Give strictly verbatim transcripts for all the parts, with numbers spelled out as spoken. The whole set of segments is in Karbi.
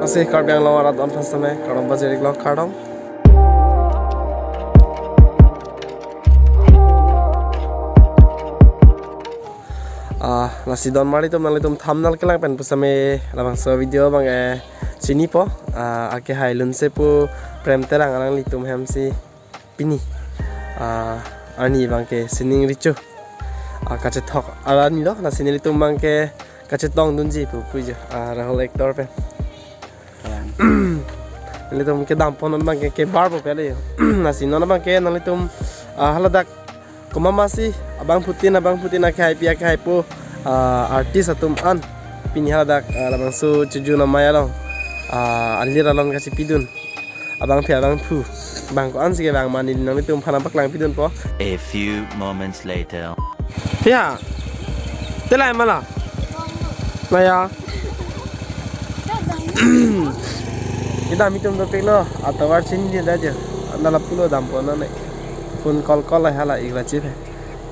Lasi Karbi Anglong arat an aphan sitame kardom pajir-iklo, kardom. Ah, lasi don marli atum, nanglitum thumbnail kelang pen pusitame labangso video abang, eh, chinipo. Ah, akehai Lunsepo Prem Terang alanglitum hem si pini, ah, arni abangke sining recho, ah, kachethok arni lo, lasi nelitum abangke kachetongdunji pu pujo, ah, Rahul actor pen. Nelitum kedam pon non abangke kebarpo pele jo. Lasi non abangke nanglitum, ah, haladak komat masi abangphutin abangphutin akehaipi akehaipo, ah, artist atum an pini haladak, ah, labangso Chojun Amei along, ah, alir alon kachipidun abangphi abangphu abang ko-an si kevang ma neli nanglitum aphan nangpaklangpidunpo. A few moments later. Ya. Telai mala. Maya. Kedam itum dopiklo, atovar chinine da jo. Anta lapulo dampo non ne. Phone call call hai hala igra chip hai.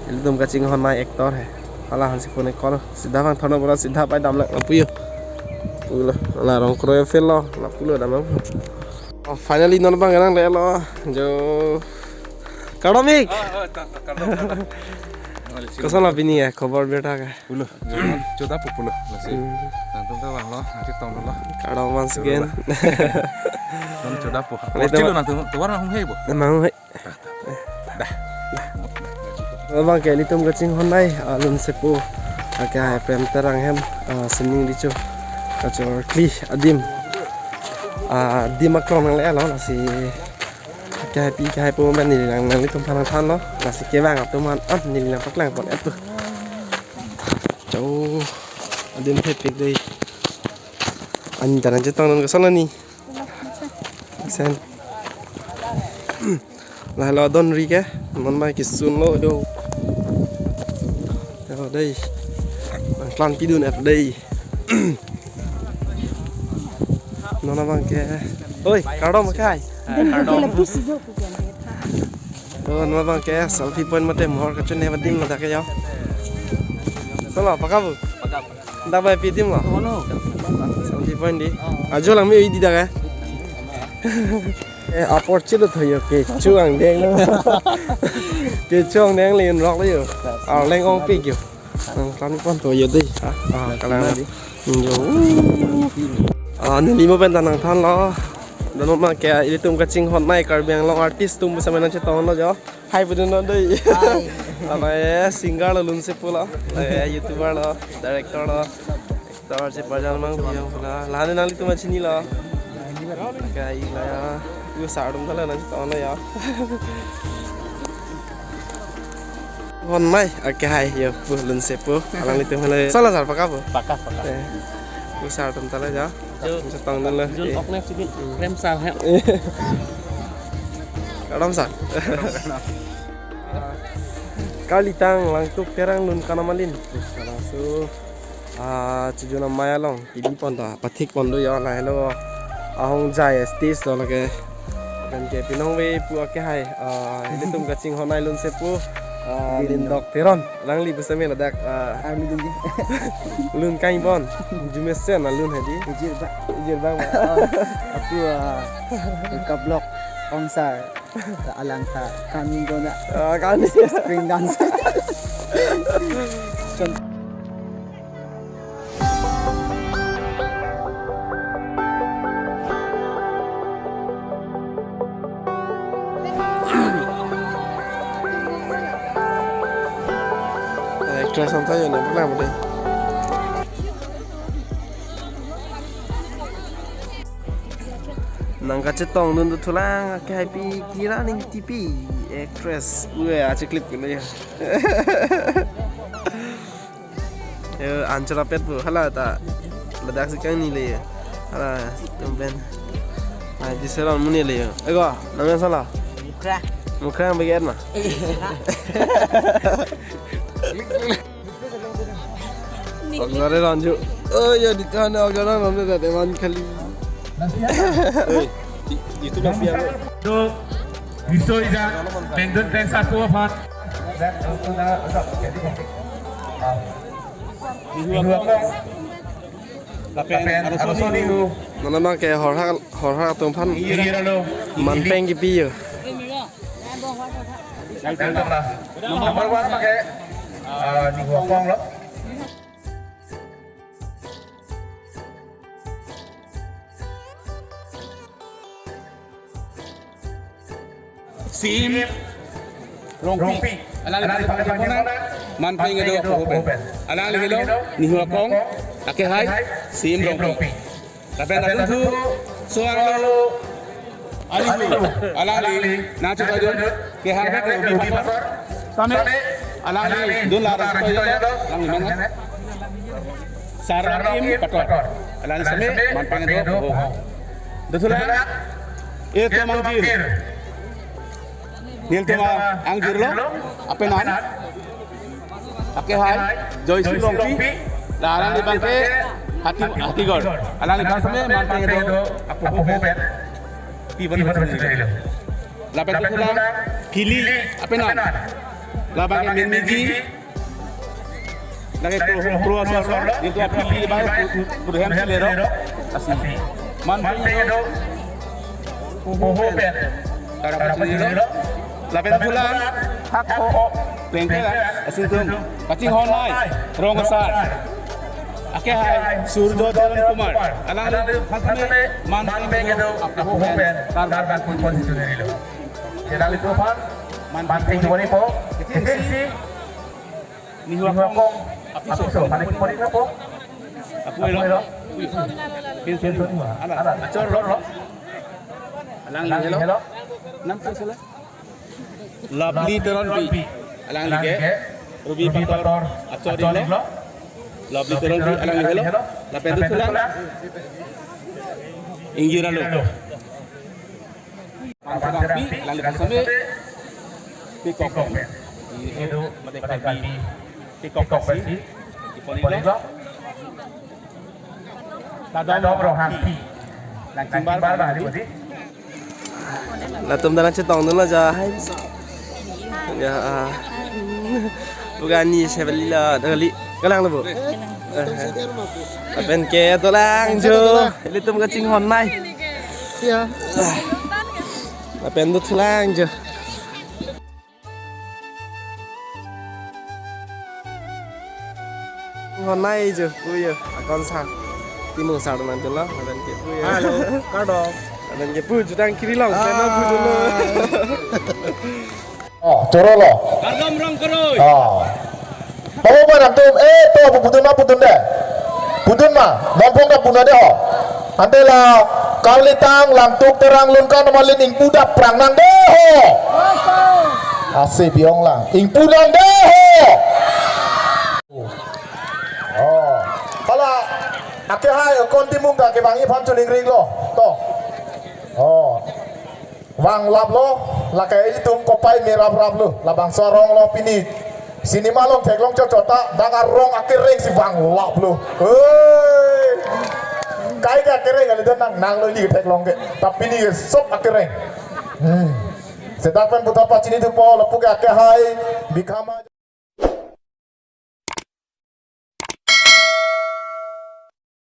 Ilitum kachinghon nai actor hai. Hala hansi phone call. Sida bang thorno bora sida pai damlak lapu jo. Pulo. La rong kroi fail lo. Lapulo damlak. Oh, finally non abang nanglelo. Jo. Kardom-ik. Oh, oh, ta-, ta-, kardom, kardom. Koson lo pini ya, khobor birta ke? Pulo, jo, choda pu pulo, lasi. Hmm. Nangtum kevanglo, nangchetonglo. Kardom once again. Nang choda pu. Nelitum chilo nangtum, tovar nang hung hei bo. Nang hung hei. Dah, dah, dah. Dah. Abangke nelitum kachinghon nai, ah, Lunsepo akehai Prem Terang hem, ah, sining recho kachorkli adim. Ah, adim aklong nanglelo, lasi akehaipi akehaipo pen neli nang nanglitum aphan nangthanlo. Lasi kevang atum an, ah, neli nangpaklangpon-et pu. Cho, adim thepik dei. An ta nangchetong non koson lo ni. Sen. Lahelo donri ke, non mai kisun lo jo. Jo dei. Nangklang pidun-et dei. Non abangke. Oi, kardom kai. Ah, kardom. Oh, non abangke selfie point mate mohor kachun ne adim ladak ke jo. Solo, paka bu? Paka, paka. Dak bai pi adim lo? Ono. Selfie point dei. Oh. Ajo lang me-oi dei dak ke. Eh, apor chilo tho jo kecho angdeng lo. Kecho angdeng le rok lo jo. Arleng ongpik jo. Nangklang pon tho jo dei. Ah, ah, kalang dei. Jo. Ah, neli mo pen ta nangthanlo. Dano ma ke ilitum kachinghon nai Karbi Anglong artist atum pusitame nangchetonglo jo. Hai pudun non dei. Hai. Lalo ke singer lo Lunsepo lo. Lalo ke YouTuber lo, director lo. Actor si pajan mang biang pula. Lahani nanglitum chinilo. Kai la ya. Yo sar atum ta la nangchetonglo ya. Hon mai, akehai jo pu Lunsepo. Alanglitum hala. Solo sar paka bu? Paka, paka. Eh. Yo sar atum ta la ya. Jo. Chetongdunlo. Jun Eh. Ok ne sibin. Hmm. Prem sar hai. Kardom sar. Karlitang Langtuk Terang Lun Kanamalin. Terus kalau su, ah, Chojun Amei along. T V pon ta, pathik pon do jo lahelo. Ahong jai stage lo lake. Pen ke pinong ve pu akehai, ah, ilitum kachinghon nai Lunsepo, ah, Lindok. Lindok Teron. Alangli pusitame ladak, ah, army dun dei. Lun kai bon. Jumesen alun hadi. Ijir ba. Ijir bang ba. Oh, aku, ah, Kablok Ong Sar. Alang ta kami gona. Ah, kami. Spring dance. Actress anta jo ne bang dei. Nangkachetongdun do thulang, akehaipi Kira Ningtipi, actress. Ue, achiklip kilo ya. Yo, anchor apet bu, hala ta. Ladak si kang ni le. Hala, tum pen. Ah, di seron muni le yo. Ego, nang sala. Mukra. Mukra yang bagian mah. Agjare ranju. Oh ya, di kana agjare ranju da teman kali. Oi, di, di itu mafia lo. Do, biso ida, bengdun beng satu apa? Lapen, lapen, arus arus ini. Ini. Non abang ke horhak horhak atum aphan manpeng kipi yo. Number one abang ke, ah, Nihuakong lo. Sim Rongpi. Alangli pangkep pon nang, manpeng kedo apo pen. Alangli helo Nihuakong akehai Sim Rongpi. Lapen adun thu Suarlo Alihu. Alangli nangchok adun kehang ke Rubi Pator. Tame alangli dun la ra chok adun, alangli mangan. Saram Im Pator. Alangli same manpeng kedo apo. Dothulang, e tomang jir. Nelitum angjir lo, apenan. Akehai Joyce Rongpi, la alangli abang ke Hati, Hatigor. Alangli abang same manpeng kedo apo pen. Pi bon pen. Lapen dothulang, Phili, apenan. La abang ke Menmiji, lake pro, pro asor lo, nelitum aphili abang ke Pu-, Pudhem Silero. Lasi manpeng kedo apo pen. Karap Silero. Lapen dothulang, Hakho Plengke, lasi nelitum kachinghon nei, rong asar. Akehai Surjo Teron Kumar. Alangli aphan same manpeng kedo apo pen. Karap Karbak Constituency lo. Alangli aphan manpeng kedo apo. Kechengsi Nihuakong apiso, mane pori apo? Apo lo. Pension. Ala, achor lo. Alangli helo. Nam ke sala? Lovely Teronpi. Alangli ke Rubi Pator achor lo. Lovely Teronpi alangli helo. Lapen dothulang, ingjir alo. Pawan Teronpi, alangli aphan same Pekok. Idu mate Karbi Pekok Khasi. Ipon ilo. Tadom Rohangpi. Langchingbar Bali. Latum dak nangchetongdunlo jo, hai. Ya, ah. Bukan ni, siapa lila, dak kali. Kalang lo, Bu. Eh, eh. Lapen ke dolang jo. Ilitum kachinghon nei. Ya. Lapen dothulang jo. Chinghon nei jo, pu jo. Akon sa. Timung sa nangdunlo, lapen ke pu jo. Halo, kardom. Lapen ke pu jutang kiri long, kena pu dulu. Oh, choro lo. Kardom rong keroi. Oh. Pabo ba nangtum, eh, to, pu pudun ma, pudun dei. Pudun ma, nonpong ta pudun dei ho. Ante la, Karlitang, Langtuk, Terang, Lunkan, Malin, ingpu dap prang nang dei ho. Ase biong lang, ingpu nang dei ho. Oh. Hala, akehai, kon Timung ta kevang iphan chuning ring lo. To. Oh. Vanglap lo, lake ilitum kopai me raprap lo, labangso arong lo pini. Cinema along theklong chotchot ta, dak arong akereng si vanglap lo. Hei. Kai ke akereng kalidet nang, nang lo ili theklong ke. Ta pini ke sop akereng. Hmm. Seta pen puthot pachini thupo, lapu ke akehai, Bikhama.